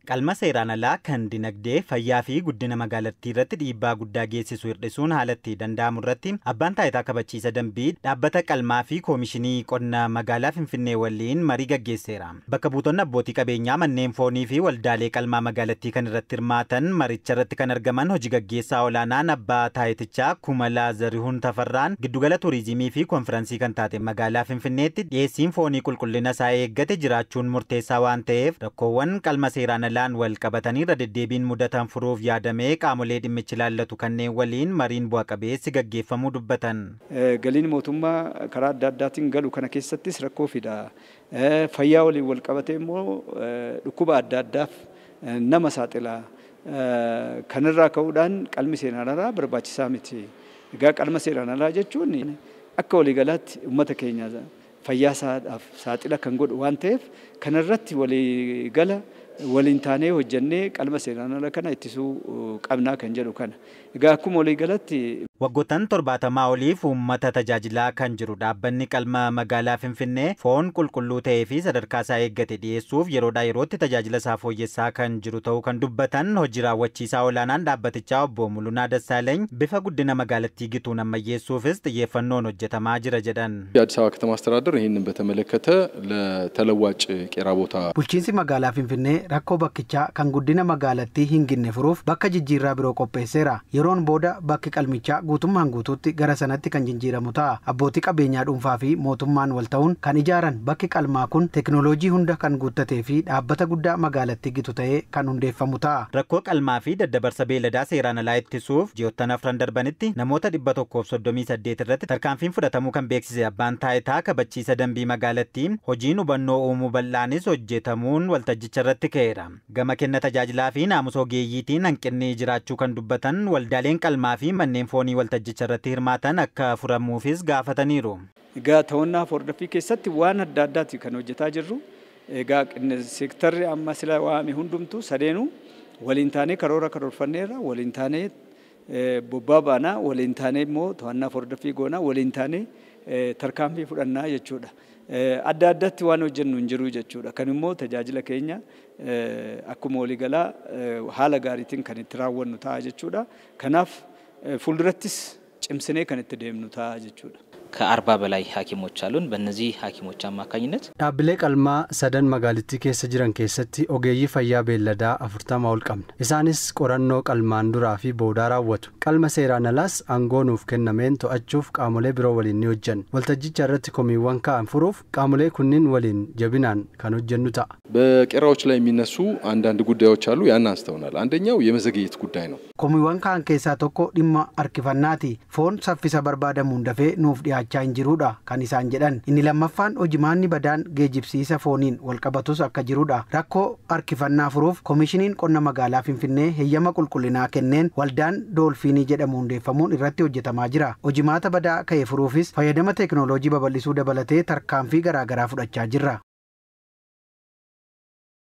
Qalma seeraan alaa kan dinagdee, fayyaa fi guddina magaalattii irratti dhiibbaa guddaa geessisu hir'isuun haalatti danda'amu irratti abbaan taayitaa kabachiisa dambii dhaabbata qalmaa fi koomishinii qonna magaalaa Finfinnee waliin marii gaggeesseera. Bakka buutonni abbootii qabeenyaa manneen foonii fi waldaalee qalmaa magaalattii kan irratti hirmaatan maricha irratti kan argaman hojii gaggeessaa olaanaan abbaa taayitichaa Kumalaa Zarihuun Tafarraan giddugala turizimii fi konfiraansii kan taate magaalaa Finfinneetti dhiyeessiin foonii qulqullina isaa eeggate jiraachuun murteessaa waan ta'eef rakkoowwan qalma seeraan alaan wal qabatanii irra deddeebiin mudatan furuuf yaadamee qaamolee dhimmichi ilaallatu kanneen waliin mariin bu'a qabeessi gaggeeffamuu dubbatan. Galiin mootummaa karaa adda addaatiin galu kana keessattis rakkoo fida. Fayyaa waliin wal qabatee immoo dhukkuba adda addaaf nama saaxila. Kanarraa ka'uudhaan qalmi seeraan alaa barbaachisaa miti. Egaa qalma seeraan alaa jechuun akka waliigalaatti uummata keenya fayyaa isaadhaaf saaxila kan godhu waan ta'eef kanarratti waliigala waliin taanee hojjennee qalma seeraan alaa kana ittisuu qabnaa kan jedhu kana. Egaa akkuma waliigalatti Waggoottan 70 oliif uummata tajaajilaa kan jiru dhaabbanni qalma magaalaa Finfinnee foon qulqulluu ta'ee fi sadarkaa isaa eeggate dhiyeessuuf yeroodhaa yerootti tajaajila isaa fooyyessaa kan jiru ta'uu kan dubbatan hojii raawwachiisaa olaanaan dhaabbatichaa obbo Mulunaa Dassaalany bifa guddina magaalattii gituun ammayyeessuufis xiyyeeffannoon hojjetamaa jira jedhan. የአዲስ አበባ ከተማ አስተዳደር ይህንን በተመለከተ ለተለዋጭ ቄራ ቦታ Bulchiinsi magaalaa Finfinnee rakkoo bakkichaa kan guddina magaalattii hin ginne furuuf bakka jijjiirraa biroo qopheesseera. Yeroon booda bakki qalmichaa guutummaan guutuutti gara sanatti kan jijjiiramu ta'a. Abbootii qabeenyaa dhuunfaa fi mootummaan wal ta'uun kan ijaaran bakki qalmaa kun teekinooloojii hunda kan guuttatee fi dhaabbata guddaa magaalattii gitu ta'ee kan hundeeffamu ta'a. Rakkoo qalmaa fi daddabarsa beeladaa seeraan alaa ittisuuf ji'oottan afran darbanitti namoota 138 irratti tarkaanfiin fudhatamuu kan beeksise abbaan taayitaa kabachiisa dambii magaalattii hojiin hubannoo uumuu bal'aanis hojjetamuun waltajjicha irratti ka'eera. Gama kenna tajaajilaa fi naamusa ogeeyyiitiin hanqinni jiraachuu kan dubbatan waldaaleen qalmaa fi manneen foonii waltajjicha irratti hirmaatan akka furamuufis gaafataniiru. Egaa to'annaa hordoffii keessatti waan adda addaati kan hojjetaa jirru. Egaa seektarri amma sila waame hundumtuu sadeenuu waliin taanee karoora karoorfanneerra, waliin taanee bobbaa baanaa, waliin taanee immoo to'annaa hordoffii goonaa, waliin taanee tarkaanfii fudhannaa jechuudha. Adda addatti waan hojjennu hin jiru jechuudha. Kan immoo tajaajila keenya akkuma waliigalaa haala gaariitiin kan itti raawwannu ta'a jechuudha. Kanaaf fuuldurattis cimsinee kan itti deemnu ta'a jechuudha. ከ40 በላይ ሐኪሞች አሉን። በእነዚህ ሐኪሞች አማካኝነት Dhaabbilee qalmaa sadan magaalattii keessa jiran keessatti ogeeyyii fayyaa beelladaa 40 ol qabna. Isaanis qorannoo qalmaan duraa fi boodaa raawwatu. Qalma seeraan alaas aangoo nuuf kennameen to'achuuf qaamolee biroo waliin ni hojjenna. Waltajjicha irratti komiiwwan ka'an furuuf qaamolee kunniin waliin jabinaan kan hojjennu ta'a. በቄራዎች ላይ የሚነሱ አንዳንድ ጉዳዮች አሉ። ያን አንስተውናል። አንደኛው የመዘግየት ጉዳይ ነው። Komiiwwan ka'an keessaa tokko dhimma harkifannaati. Foon saffisa barbaadamuun dafee nuuf dhiyaachaa hin jirudha kan isaan jedhan. Inni lammaffaan hojimaanni badaan geejibsiisa fooniin wal qabatus akka jirudha. Rakkoo harkifannaa furuuf koomishiniin qonna magaalaa Finfinnee heeyyama qulqullinaa kenneen waldaan doolfiinii jedhamu hundeeffamuun irratti hojjetamaa jira. Hojimaata badaa ka'e furuufis fayyadama teekinooloojii babal'isuu dabalatee tarkaanfii garaagaraa fudhachaa jirra.